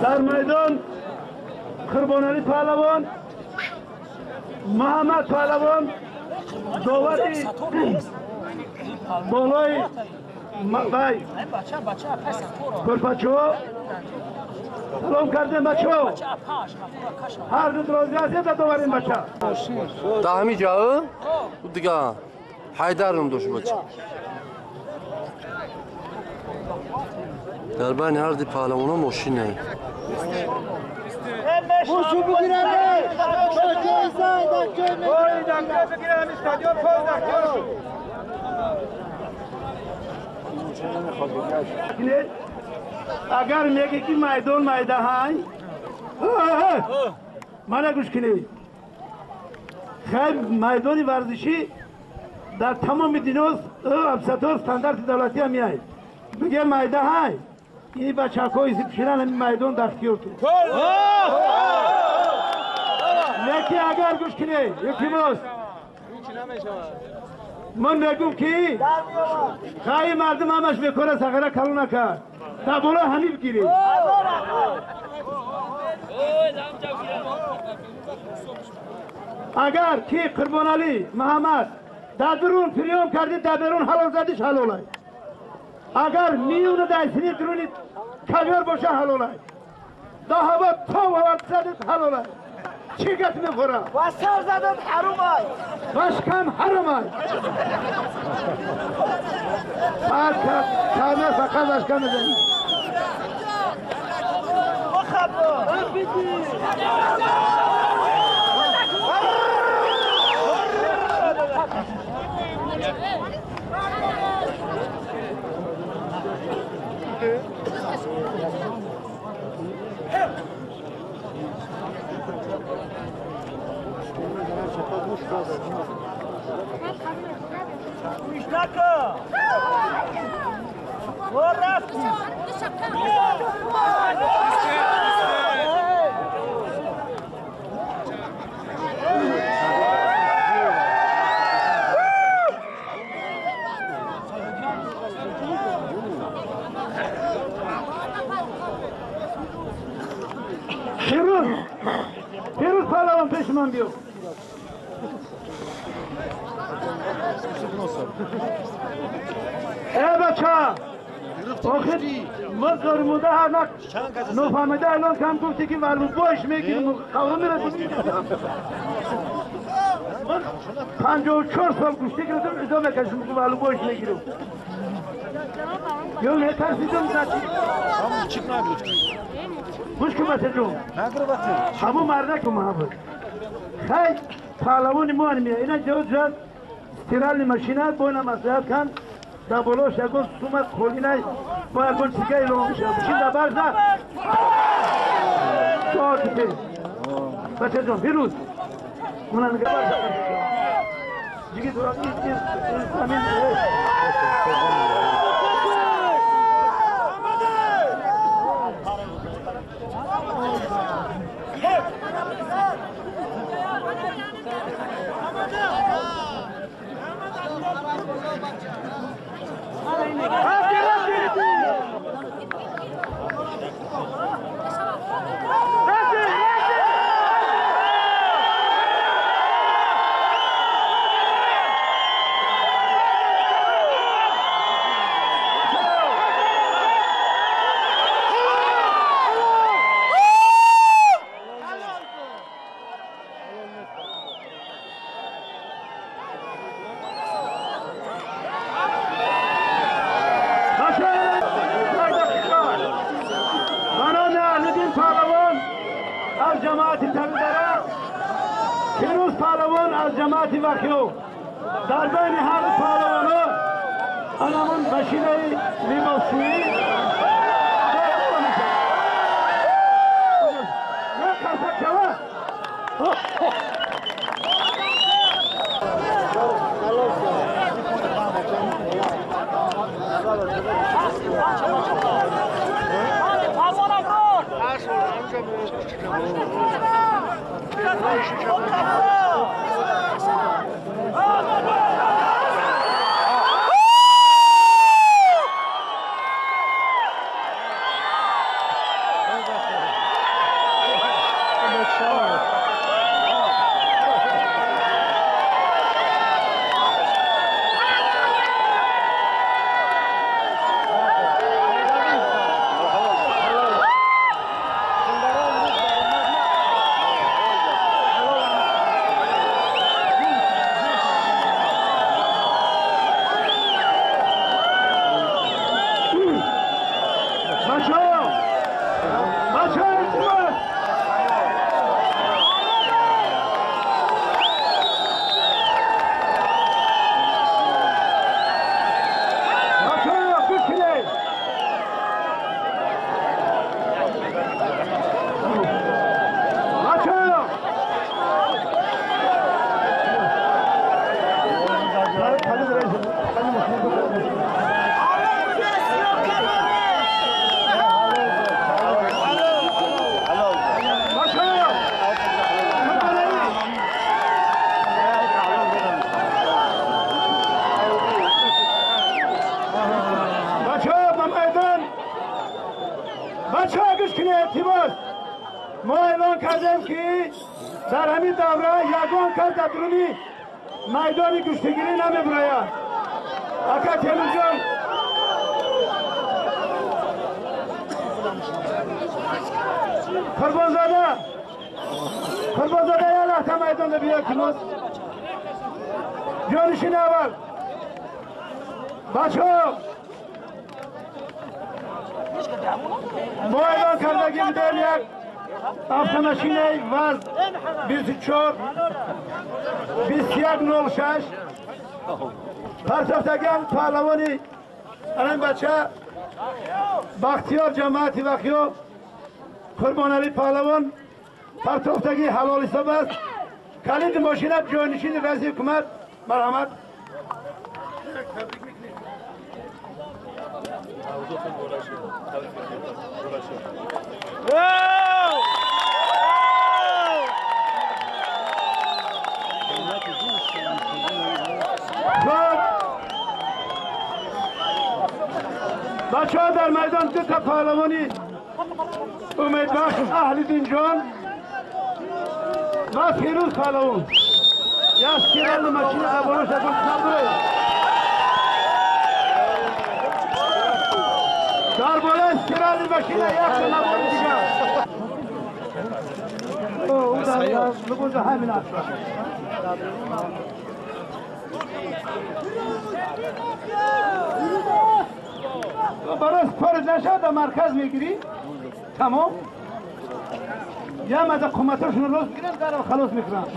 Дар майдон Қурбонали паҳлавон, Муҳаммад паҳлавон, довари болои вай кӯрпачаҳо. Салом кардем, бачаҳо. Ҳар ду розӣ ҳастед ба доварин, бача? Да ҳамин ҷо дига Ҳайдар ном дошт бача. Дар байни ҳар ди паҳлавонҳо мошине. Мушу бигираме! Бигирам стадион пол дахтиёр шуд. Агар мегӣ ки майдон майдаҳай, мана гӯш кунед. Хай, майдони варзишӣ дар тамоми дунё абсатор стандарти давлатӣ ҳам меяд. Биге майдаҳай, ини бачакҳои зидширан ҳамин майдон дар ихтиёр ту. Лекин агар гӯш кунед, илтимос, ман мегӯм ки хай мардум ҳамаш бекора сағира калон накард. Дар боло ҳамин бигиред. Агар ки Қурбоналӣ Муҳаммад дар дурун приём кардӣ, дар берун ҳалол задиш, ҳалолай. Агар миёна дар сини дуруни ковёр боша, ҳалолай. Дар ҳаво то ҳаво задид, ҳалолай. Чӣ гап мехӯрам? Ва сар задад ҳарумай. Ва шикам ҳаромай. Баъд кама фақат ашкам мезанӣ. Фирӯз, Фирӯз паҳлавон, пеши ман биё. Э бача, охир мо зормуда ҳар нофаҳмида элон кам гуфти ки валубош мегирим, қавла мерасим. Ман 54 сол гӯштӣ гирифтам, изо мекашам, валубош мегирим. Ё метарсидам зачи? Гӯш кун, бачаҷон. Ҳамун мардаку маҳаббат. Хай, паҳлавони мо мея. Ина ҷавоб ҷад стиральный машина бо ина маслиҳат кан, дар болош ягон сума қолинай бо ягон чизга илова мешавад. Бишин дар барза. Дуо. Бачаҷон, Фирӯз. Мана нигоҳ барза. Ҷиги ин замин. از جماعت تنگدره، فیروز پهلوان از جماعت وخیو. در بین هر پهلوان ها انمون ماشین لباسشویی. نه قرصک شوه. кунед тимоз. Мо эълон кардем ки дар ҳамин давра ягон кас дар дуруни майдони гӯштигирӣ намебурояд. Ака Темурҷон, Қурбонзода, Қурбонзода, як лаҳза майдонда биё, тимоз. Ҷонишини аввал. Бачаҳо, мо эълон кардагӣ будем як автомашинаи ВАЗ 24 2106 партофтагиам паҳлавони анан бача Бахтиёр ҷамоати Вахиё Қурбоналӣ паҳлавон партофтагӣ ҳалол ҳисоб аст. Калиди мошина ҷойнишини раиси ҳукумат, марҳамат. Бачаҳо, дар майдон дута паҳлавони умедбахш, Аҳлиддинҷон ва Фирӯз паҳлавон. Як стиральная машина абоноша гуфтнабуред. Дар болои стиральная машина якта набори дигар. Ҳамин аст. Барои спорт нашавад, дар марказ мегирӣ, тамом. Ям аз қуматашон рост мегиранд, дар халос мекунанд.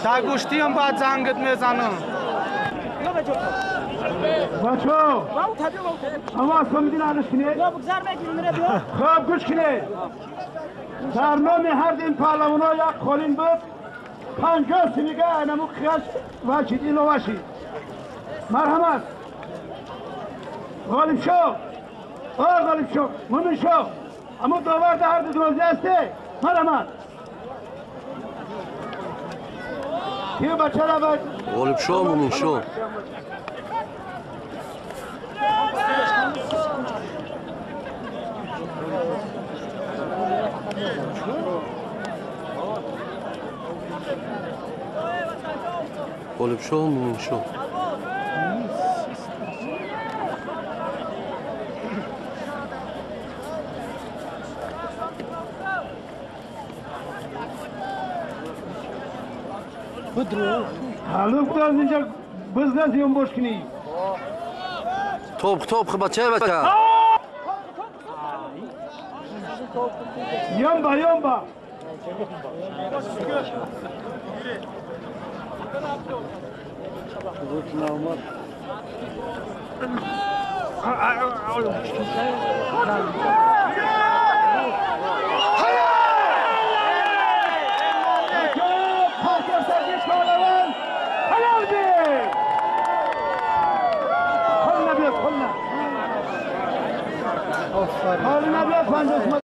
Та гӯштиам баъд зангат мезанам. Бачаҳо, ама Асомиддин алиш кунед. Хоб, гӯш кунед. Дар номи ҳар дин паҳлавонҳо як қолин буд. 50 симига айнаму қияш вашид, илова шид. Марҳамат. Ғолибшоҳ, о Ғолибшоҳ, Муминшоҳ, аммо довар дар ҳар ду розӣ ҳасте? Марҳамат. Ки бачара ба Ғолибшоҳ, Муминшоҳ. Ғолибшоҳ, Муминшоҳ. Ҳалук будаз инҷа бизнес ёнбош кунӣ. Топ, топ, бача, бача. Ёнба, ёнба. Halil!